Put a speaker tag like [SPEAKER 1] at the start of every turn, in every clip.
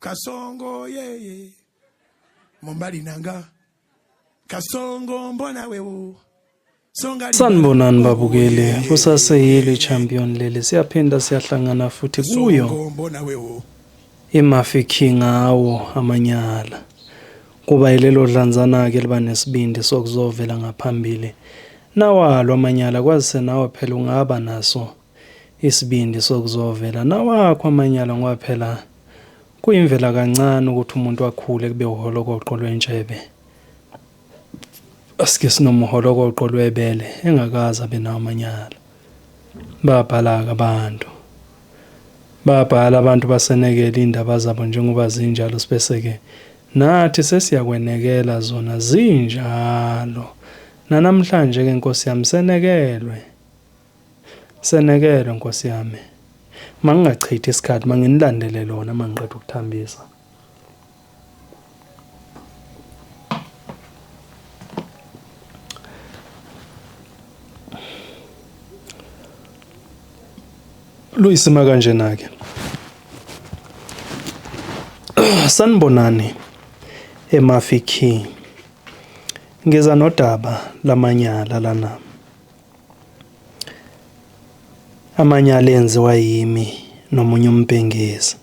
[SPEAKER 1] Kasongo yeye mobali nanga Kasongo mbona wewo.
[SPEAKER 2] Sanibonani babukeli, kusaseyilo i-champion leli, siyaphinda siyahlangana futhi kuyo iMafi ngawo amanyala. Kuba yilelo dlanzana-ke liba nesibindi sokuzovela ngaphambili nawalo amanyala, kwazise nawe phela ungaba naso isibindi sokuzovela nawakho amanyala ngoba phela kuyimvela kancane ukuthi umuntu akhule kube uholokoqo lwentshebe. Asike sinomholokoqo lwebele engakaze abe nawo amanyala. Babhala-ke abantu. Babhala abantu basenekela iy'ndaba zabo njengoba zinjalo sibese-ke nathi sesiyakwenekela zona zinjalo. Nanamhlanje-ke Nkosi yami senekelwe. Senekelwe Nkosi yami. Mangingachithi isikhathi manginilandele lona mangiqeda ukuthambisa. Luyisima kanjena-ke. Sanibonani eMafikhi. Ngiza nodaba lamanyala lana. Amanyala enziwa yimi nomunye umbhengezi.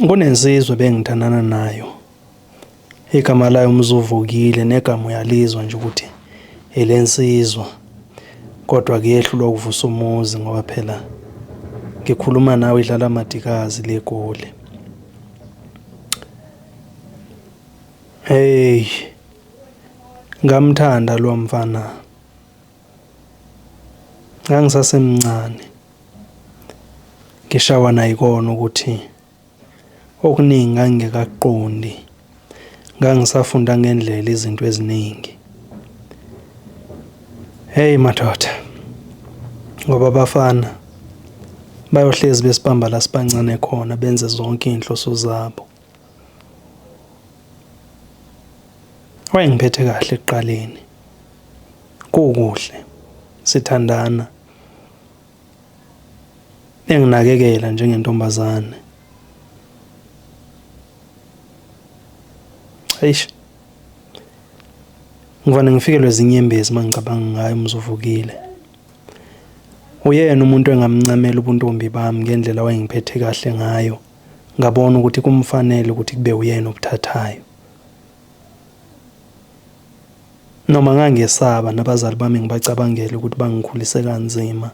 [SPEAKER 2] Kunensizwa ebengithandana nayo, igama layo uMzuvukile negama uyalizwa nje ukuthi elensizwa kodwa kuyehlulwa ukuvusa umuzi ngoba phela ngikhuluma nawe idlala amadikazi le Goli. Hey, ngamthanda lo mfana. Ngangisasemncane ngishawa nayikona ukuthi okuningi ngangingekakuqondi, ngangisafunda ngendlela izinto eziningi. Hheyi madoda, ngoba abafana bayohlezi besibamba la sibancane khona benze zonke iy'nhloso zabo. Wayengiphethe kahle ekuqaleni. Kukuhle sithandana enginakekela njengentombazane. Eish. Ngivane ngifikelwe zinyembezi uma ngicabanga ngaye uMzuvukile. Uyena umuntu engamncamela ubuntombi bami ngendlela wayengiphethe kahle ngayo. Ngabona ukuthi kumfanele ukuthi kube uyena obuthathayo. Noma ngangesaba nabazali bami ngibacabangele ukuthi bangikhulise kanzima.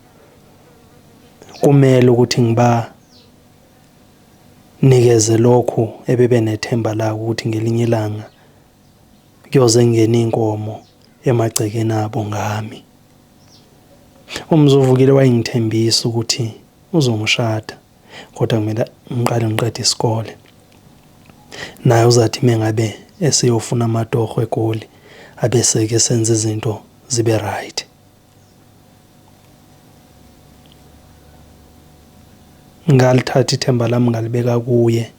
[SPEAKER 2] Kumele ukuthi ngibanikeze lokhu ebebenethemba lako ukuthi ngelinye ilanga kuyoze kungene inkomo emagcekeni abo ngami. UMzuvukile wayengithembisa ukuthi uzongishada kodwa kumele ngiqale ngiqede isikole. Naye uzathi mengabe eseyofuna amatoho eGoli abese-ke senza izinto zibe right. Ngalithatha ithemba lami ngalibeka kuye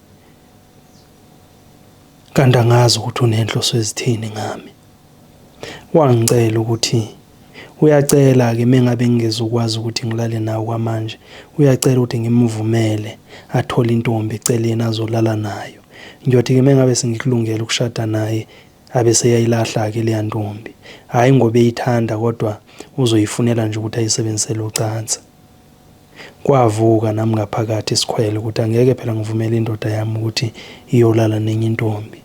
[SPEAKER 2] kanti angazi ukuthi unenhloso ezithini ngami. Wangicela ukuthi uyacela-ke mengabe ngingezukwazi ukuthi ngilale nawe kwamanje, uyacela ukuthi ngimvumele athole intombi eceleni azolala nayo. Ngiyothi-ke mengabe sengikulungele ukushada naye abe seyayilahla-ke leya ntombi. Hhayi ngoba eyithanda kodwa uzoyifunela nje ukuthi ayisebenzisele ucansi. Kwavuka nami ngaphakathi isikhwele ukuthi angeke phela ngivumele indoda yami ukuthi iyolala nenye intombi.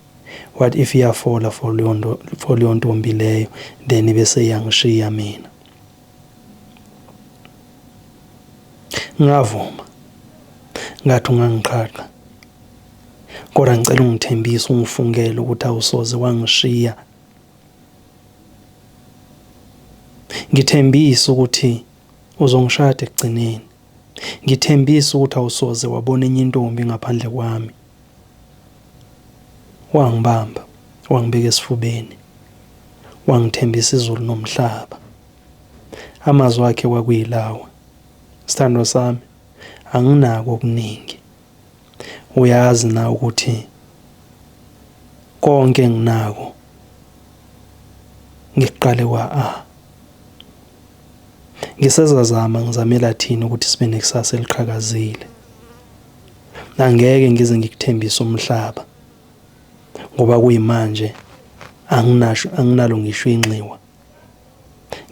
[SPEAKER 2] What if iyafola for leyo for leyo ntombi leyo then bese iyangishiya mina. Ngavuma. Ngathi ungangiqhaqha. Kodwa ngicela ungithembise ungifungele ukuthi awusoze wangishiya. Ngithembise ukuthi uzongishada ekugcineni. Ngithembise ukuthi awusoze wabona enye intombi ngaphandle kwami. Wangibamba, wangibeka esifubeni, wangithembisa izulu nomhlaba. Amazwi akhe kwakuyilawa, Sithandwa sami, anginako okuningi. Uyazi na ukuthi konke enginako ngikuqale kwa-A. Ngisezazama ngizamela thina ukuthi sibe nekusasa eliqhakazile. Angeke ngize ngikuthembise umhlaba ngoba kuyimanje anginasho anginalo ngisho inxiwa.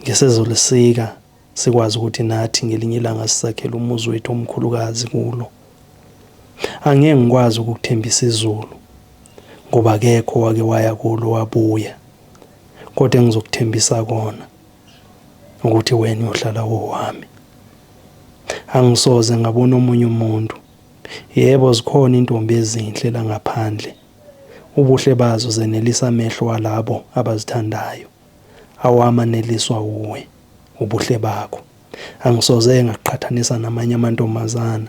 [SPEAKER 2] Ngisezolisika sikwazi ukuthi nathi ngelinye ilanga sisakhele umuzi wethu omkhulukazi kulo. Angeke ngikwazi ukukuthembisa izulu ngoba akekho wake waya kulo wabuya. Kodwa engizokuthembisa kona ukuthi wena uyohlala owami. Angisoze ngabona omunye umuntu. Yebo zikhona intombi ezinhle la ngaphandle. Ubuhle bazo zenelisa amehlo walabo abazithandayo. Awami aneliswa wuwe, ubuhle bakho. Angisoze ngakuqhathanisa namanye amantombazana.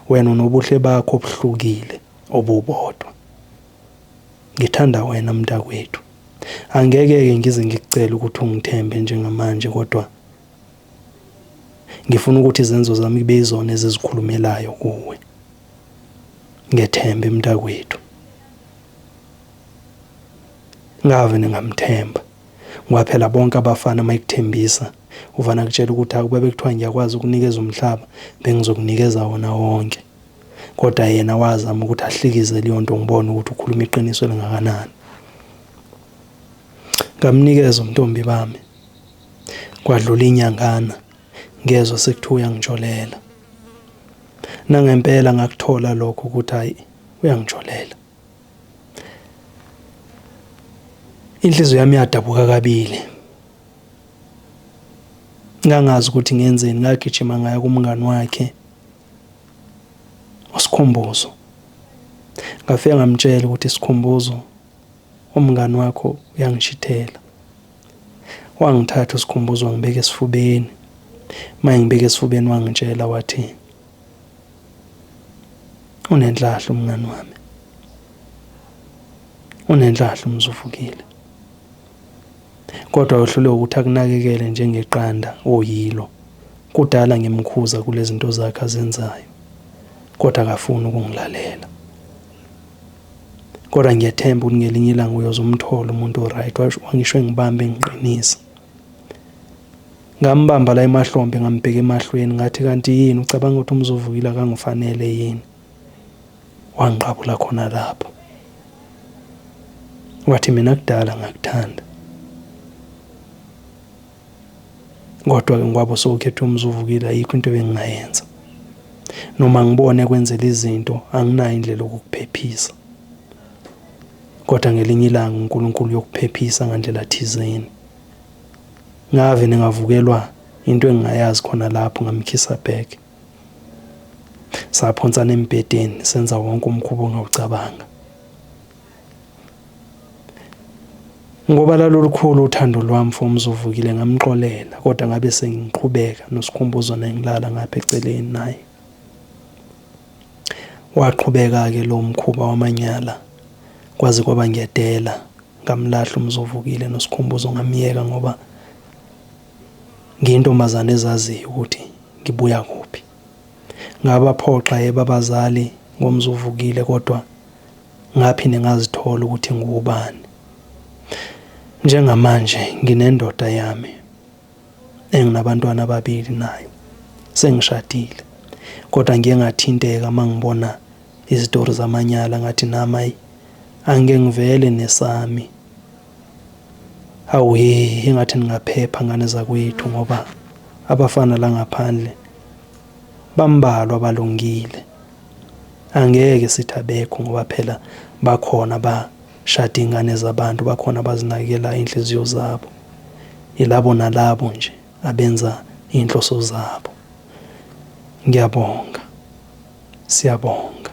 [SPEAKER 2] Wena unobuhle bakho obuhlukile obubodwa. Ngithanda wena mntakwethu. Angeke-ke ngize ngikucele ukuthi ungithembe njengamanje kodwa ngifuna ukuthi izenzo zami kube yizona ezizikhulumelayo kuwe. Ngethembe mntakwethu. Ngavele ngamthemba ngoba phela bonke abafana uma ekuthembisa uvane akutshela ukuthi akube bekuthiwa ngiyakwazi ukunikeza umhlaba bengizokunikeza wona wonke. Kodwa yena wazama ukuthi ahlikize leyo nto ngibone ukuthi ukhuluma iqiniso elingakanani. Ngamnikeza umntombi bami. Kwadlula inyangana ngezwa sekuthiwa uyangijolela. Nangempela ngakuthola lokho ukuthi hayi uyangijolela. Inhliziyo yami yadabuka kabili. Ngangazi ukuthi ngenzeni, ngagijima ngaya kumngani wakhe uSikhumbuzo. Ngafike ngamtshela ukuthi Sikhumbuzo umngani wakho uyangishithela. Wangithatha uSikhumbuzo wangibeka esifubeni. Uma engibeka esifubeni wangitshela wathi unenhlahla umngani wami. Unenhlahla uMzuvukile. Kodwa wehlulwe ukuthi akunakekele njengeqanda oyilo. Kudala ngimkhuza kulezinto zakhe azenzayo. Kodwa akafuni ukungilalela. Kodwa ngiyethemba ukuthi ngelinye ilanga uyoze umthole umuntu o-right. Wangisho engibamba engiqinisa. Ngambamba la emahlombe ngambheka emahlweni ngathi kanti yini ucabanga ukuthi uMzuvukile akangifanele yini? Wangiqabula khona lapho. Wathi mina kudala ngakuthanda. Kodwa-ke ngoba sowukhethe uMzuvukile ayikho into ebengingayenza. Noma ngibone kwenzela izinto anginayo indlela yokukuphephisa. Kodwa ngelinye ilanga uNkulunkulu uyokuphephisa ngandlela thizeni. Ngavele ngavukelwa into engingayazi khona lapho ngamkhisa back. Saphonsana embhedeni senza wonke umkhuba ongawucabanga. Ngoba lalulukhulu uthando lwami for uMzuvukile ngamxolela kodwa ngabe sengiqhubeka noSikhumbuzo nengilala ngapha eceleni naye. Waqhubeka-ke lo mkhuba wamanyala kwaze kwaba ngiyadela ngamlahla uMzuvukile noSikhumbuzo ngamyeka ngoba ngiyintombazane ezaziyo ukuthi ngibuya kuphi. Ngabaphoxa yebo abazali ngoMzuvukile kodwa ngaphinde ngazithola ukuthi ngiwubani. Njengamanje nginendoda yami enginabantwana ababili nayo. Sengishadile. Kodwa ngiye ngathinteka uma ngibona izitori zamanyala ngathi nami ayi angike ngivele nesami. Hawu he engathi ningaphepha ngane zakwethu ngoba abafana la ngaphandle bambalwa abalungile. Angeke sithi abekho ngoba phela bakhona abashada iy'ngane zabantu, bakhona abazinakekelayo iy'nhliziyo zabo. Yilabo nalabo nje abenza iy'nhloso zabo. Ngiyabonga. Siyabonga.